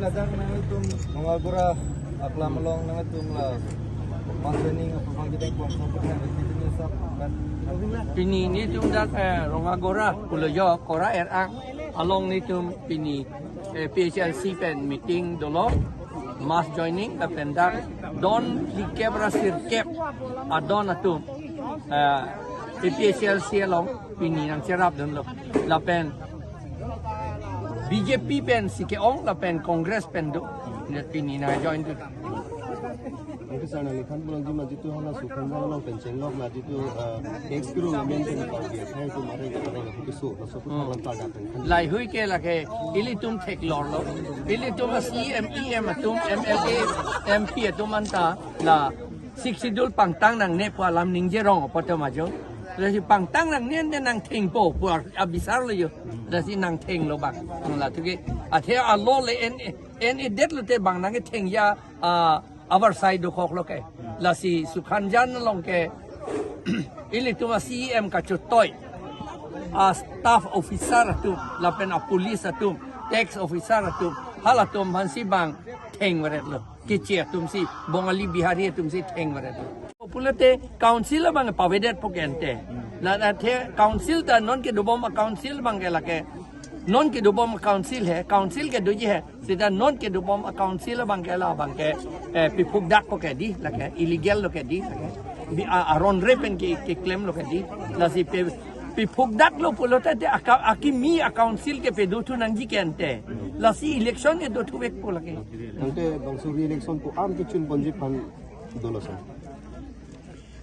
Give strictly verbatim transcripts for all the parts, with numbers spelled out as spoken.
Kadang nanglitum Rongagora aklam along nanglitum la mass joining apa bang kita kuang sopot nang kita ni sap kan. Pini nelitum dak, eh, Rongagora pulo jo Kora Erang along nelitum pini, eh, P H L C pen meeting dolo, mass joining lapen dak don phlikep ra sirkep adon atum, eh, A P H L C along pini nangcherapdunlo. Lapen B J P pensi ke-ong lapen Congress pen do. Net pini nangjoindun. Anke sir, nangliphan pulang jima jitu hala Sukhanjan along pen chenglok la jitu, eh, ex kru men pen pau dia khai tu mare mare la putu so la so putu Hmm. Lam pada pen. Laheihui ke lake ilitum theklorlo. Ilitum a C E M, E M atum, M L A, M P atum anta la Sixth Schedule pangtang nangne pu alam ningje rong apot ma jo. Lasi pangtang nangne ante nangthengpo pu abisarlo jo. Lasi nangthenglo bang. Nang la tuke. Athe alo le en, en edet lote bang nangkethengji, ah, avarsai dokoklo ke. Lasi Sukhanjan along ke ilitum a C E M kachotoi, a staff officer atum, lapen a police atum, tax officer atum, halatum aphansi bang thengvaretlo. Keche atumsi, Bongali Bihari atumsi thengvaretlo. Pulote council abang pavedetpo ke ante. La athe council ta non kedobom a council abang ke lake. Non kedobom council he, council kedoji he. Seta non kedobom a council abang ke la abang ke, eh, piphukdakpo ke dei, lake illegal lo ke dei, lake. Bi a, aron re pen ke, keklemlo ke dei. Lasi pe, piphukdaklo pulote te aka, akimi a council ke pedo thu nangji ke ante. Lasi election ke do thuvekpo lake. Ante bangso re-election ko-an kechun ponji aphan dolo sir.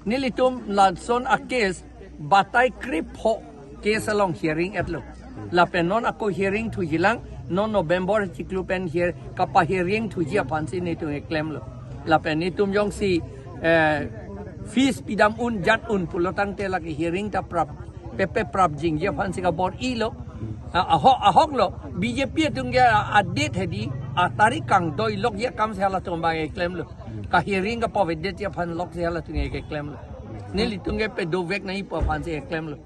Nelitum lason a case batai krepho case along hearing etlo. Lapen non ako hearing thujilang, non November chiklo pen her kapa hearing thuji aphansi nelitum keklemlo. Lapen nelitum jongsi, eh, fees pidam un jat un pulo tangte lake hearing ta prap pepe prap jingji aphansi kabor-ilo. A, ahok, ahoklo, B J P atum ke a, a date he dei, a tarik kangdoilokji akamsi halatum abang keklemlo. Ka hearing kapavedetji aphan loksi halatum ke keklemlo. Nelitum ke pedovek nangji pu aphansi keklemlo.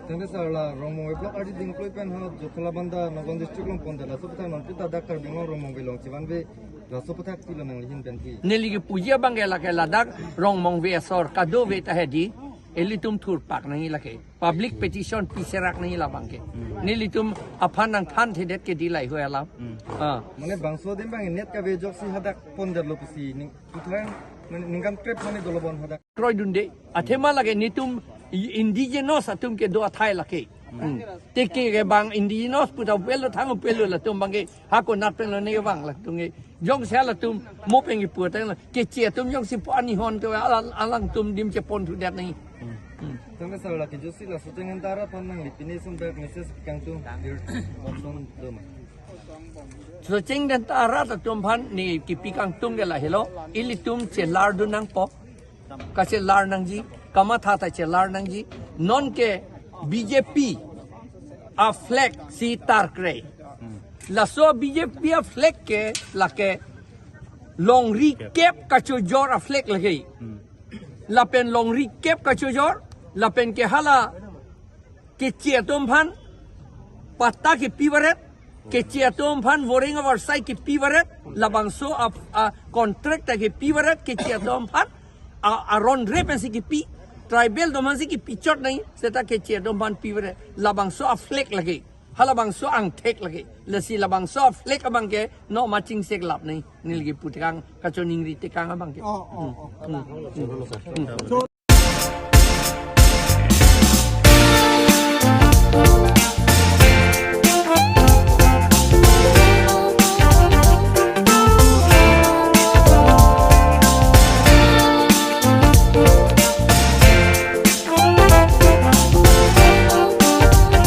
Tangte sir la Rongmongve block R D Dingkloi pen ha Jothalabanda Nagaon district along pondet, laso aputhak non pita dak Karbi Anglong Rongmongve along chivanve, laso aputhak pilo nangli ahin pen phi? Neli kepuji abang ke lake ladak Rongmongve asor kadove ta he dei, ilitum thurpak nangji lake. Public petition piserak nangji labang ke. Nelitum aphan nangthanthedet ke dei laheihui alam. Hmm. Ah. Mane bangso adim abang net kave ajoksi hadak pondetlo pusi ning, puthang, mane ningkan trip mane dolo bon hadak. Kroidunde. Athema lake nelitum i-, indigenous atum kedo athai lake. Hmm. Te ke, ke bang indigenous pu ta upelo thang upelo latum abang ke hako nat penlo ne bang latum ke. Jongsi halatum mo pen kipu tanglo. Keche atum jongsi pu ani hon ke alang, alangtum adim chepon thudet nangji. Hmm. Tangte sir lake joksi la Socheng Denta arat aphan nangli pine sum dak message kangtung dir bangson doma. Socheng Denta arat atum aphan neli kepi kangtung ke lahelo, ilitum chelardun nangpo. Kachelar nangji, kamatha ta chelar nangji. Non ke B J P a flag si tarkre. Laso B J P a flag ke lake longri kep kachojor a flag lake. Lapen longri kep kachojor, lapen ke hala keche atum aphan patta kepivaret, keche atum aphan voreng avarsai kepivaret, labangso a, a contract ta kepivaret, keche atum aphan a, aron re pensi kepi, tribal atum aphansi kepichot nangji, seta keche atum aphan pivaret, labangso a flag lake, halabangso angthek lake, lasi labangso a flag abang ke no maching seklap nangji, neli kepu tekang, kachoningri tekang abang ke. Oh, oh, oh. Hmm, hmm, hmm.